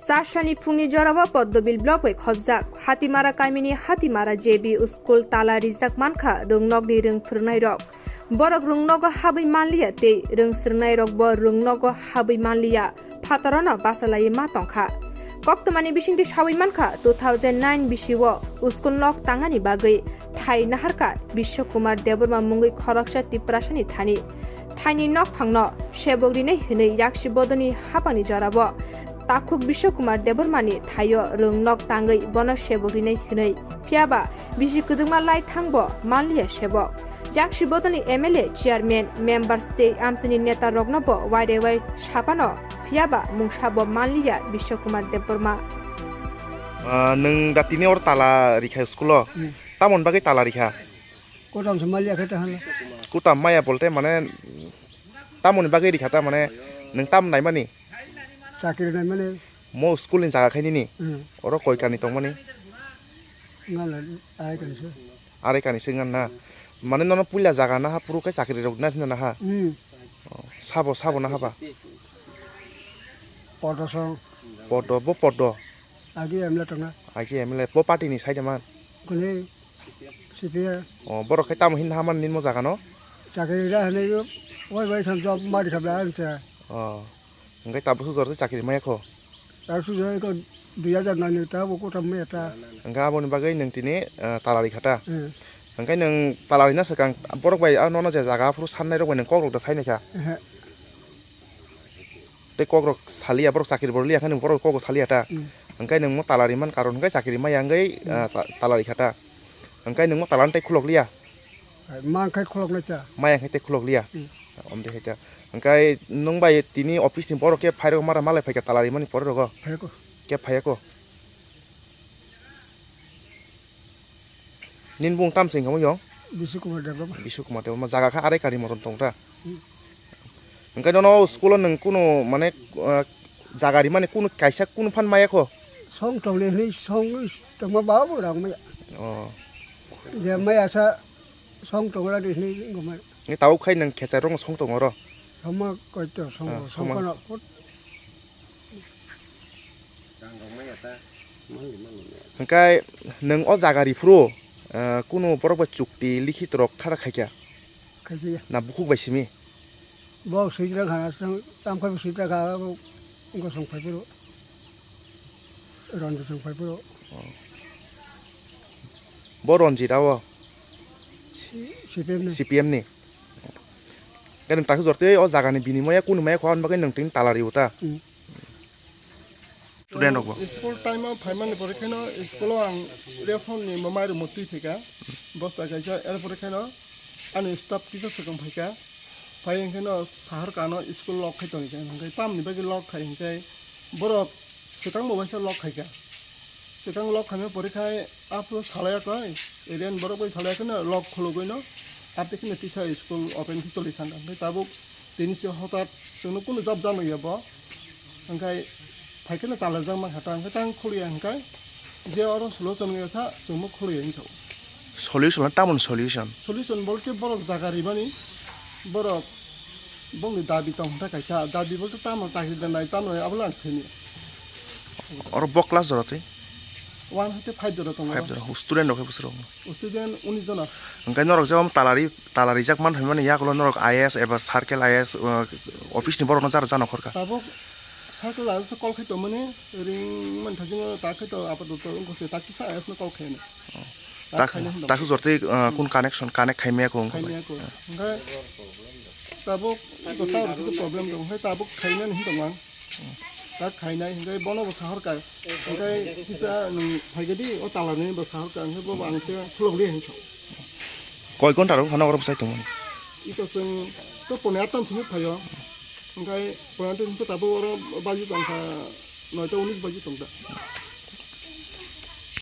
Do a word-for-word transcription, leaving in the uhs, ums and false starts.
Charsani phungni jorao Poddobil block bai khobjak Hatimara kamini Hatimara J B school tala rijak mankha rwngnokni rwng phwrwngnairok. Borok rwngnogo habwi manliya tei rwng swrwngnairokbo rwngnogo habwi manliya, phatarano bachalaiwi ma tongkha. Koktwmani bisingtwi sawi mankha, two thousand nine bisio school nok tangani bagwi thai naharkha Biswa Kumar Debbarma mungwi khoroksa Tiprasani thani. Thaini nokphangno sebok rinai hwnwi yaksi bodolni haphangni jorao takhuk Biswa Kumar Debbarmani thaio rwng nok tangwi bono sebok rinai hwnwi. Phiyaba bisi kwdwkma lai thangbo manliya sebok. Yaksi bodolni M L A, chairman, members tei amchaini neta rokno bo wairewai saphano, phiyaba mungsabo manliya Biswa Kumar Debbarma. Ah, nwng da tini or tala rikha school o. Hmm. Tamoni bagwi tala rikha? Kutam se maliya khe ta hala. Kutam maya bolte mane tamoni bagwi rikha ta mane nwng tam naimani? Chakri naimani. Mo school ni jaga khainini? Hmm. Oro koi kani tongmani? Ngala arai kani se. Arai kani se ngan na. Mane nono puila jaga naha puru khe chakri rok na thina naha? Hmm. Oh, sabo, sabo naha ba? Podo song. Podo, bo podo? Agi M L A tongna. Agi M L A, bo party ni side man? Kuni C P I. Oh, borok khe tamo hin naha man nini mo jaga no? Chakri ra hwnwi, oi bai thang job mari khabla ang cha. Oh. Hingke tabuk sujor se chakri maya kho? Tabuk sujor ko dui hajar nani ta bo kotam maya ta. Hingke aboni bagwi nwng tini, eh, talari kha ta? Hmm. Hingke nwng talari na swkang borok bai, ah, nono je jaga aphuru sannai rok bai nwng kok rok da sainai kha? Ehe. Tei kok rok saliya, borok chakri bo liya khe nwng borok kok rok saliya ta? Hmm. Hingke nwng mo talari man karon hingke chakri maya wngwi, hmm, ah, ta-, talari kha ta? Hingke nwng mo talari tei khulok liya? Hai, ma wngkhe khuloknai ta. Maya wngkhe tei khulok liya. Hmm. Omde hai ta. Hingke nwng bai tini office ni borok khe phairok mara malai phaikha talari mani pore rogo. Phaiko. Khe phaiya ko. Nini bung tam se wngkha mo yong? Bishu Kumar Debbarma. Bishu Kumar Debbarma. Jaga kha arai kari moron tong ta. Hmm. Hingke nono school o nwng kunu mane, ah, jaga rimani kunu kaisa kunu phan maya kho? Song tongle hinwi song tongma ba bo rang maya. Oh. Je maya sa song tongra di hinwi wngma. Ni tau khai nwng khecha rong song tong oro? Soma koito song, ah, song soma. Kono put. Hingke nwng o jaga riphuru, ah, kunu borok bai chukti likhit rok khara khaikha? Khaikhe ya. Na bukhuk bai simi? Bo swijra khana, tam khai swijra kha, bo gosong phai phuru. Ronjit song phai phuru. Oh. Bo Ronjit abo? Si-, C P M ni. C P M ni. Khe nwng takhe jortwi o jagani binimoya kunu maya kho, ani bagwi nwng tini talari uta. Hmm. Student rok bo. Ang school time o phaimani pore kheno school o ang ration ni mamai rok motwi phaikha. Bosta kaisa, er pore kheno ani staff kisa swkang phaikha. Phai hwnkhe no sahar kano school lock khai tongkha, hwnkhe tamni bagwi lock khai hwnkhe borok swkang bo waisa lock khaikha. Swkang lock khaima pore khai aphuru salai koi, area ni borok bai salai kheno lock khulugwi no, ate kheno tisa school open khe choli thangkha. Hwnkhe tabuk tini se hotat chwngno kunu jab jam ya bo. Hwnkhe phai kheno talajak mankha ta, hwnkhe tang khuliya hwnkhe je oro solution wngya sa chwngmo khuliya hinwi sao. Solution na tamoni solution? Solution bolte borok jaga rimani, borok bongni dabi tong hwnta kaisa, dabi bolte tamo chakri da nai tamo nai abono ang sini. Oro bo class jora twi? One hoite five jora tongo. Five jora, student rok hai bwswk rok? Student unis jona. Hwnkhe norok je omo talari, talarijak man phaimani yagulo norok I A S eba circle I A S, uh, office ni borokno jara jano khorkha? Tabuk circle I A S no call khai tongmani, ring man thasingo ta khai to apatot wngkha se ta kisa I A S no call khainai. Oh. Ta khainai hwnba. Ta khe jortwi, uh, kun connection, connect khaimaya ko wngkha. Khaimaya ko. Hwnkhe tabuk iko tower kisa problem tong, hwnkhe tabuk khainani hin tongmang. Ta khainai hwnkhe bono bo sahorkha. Hwnkhe kisa nwng phaikhe di o talarni bo sahorkha, hwnkhe bo ang khe khulok di hwnkhe. Koi ghonta rok phano oro bwsai tongmani? Ito chwng to pone atam simi phaio. Hwnkhe pone atam simi tabuk oro baji tongkha noita unis baji tongkha.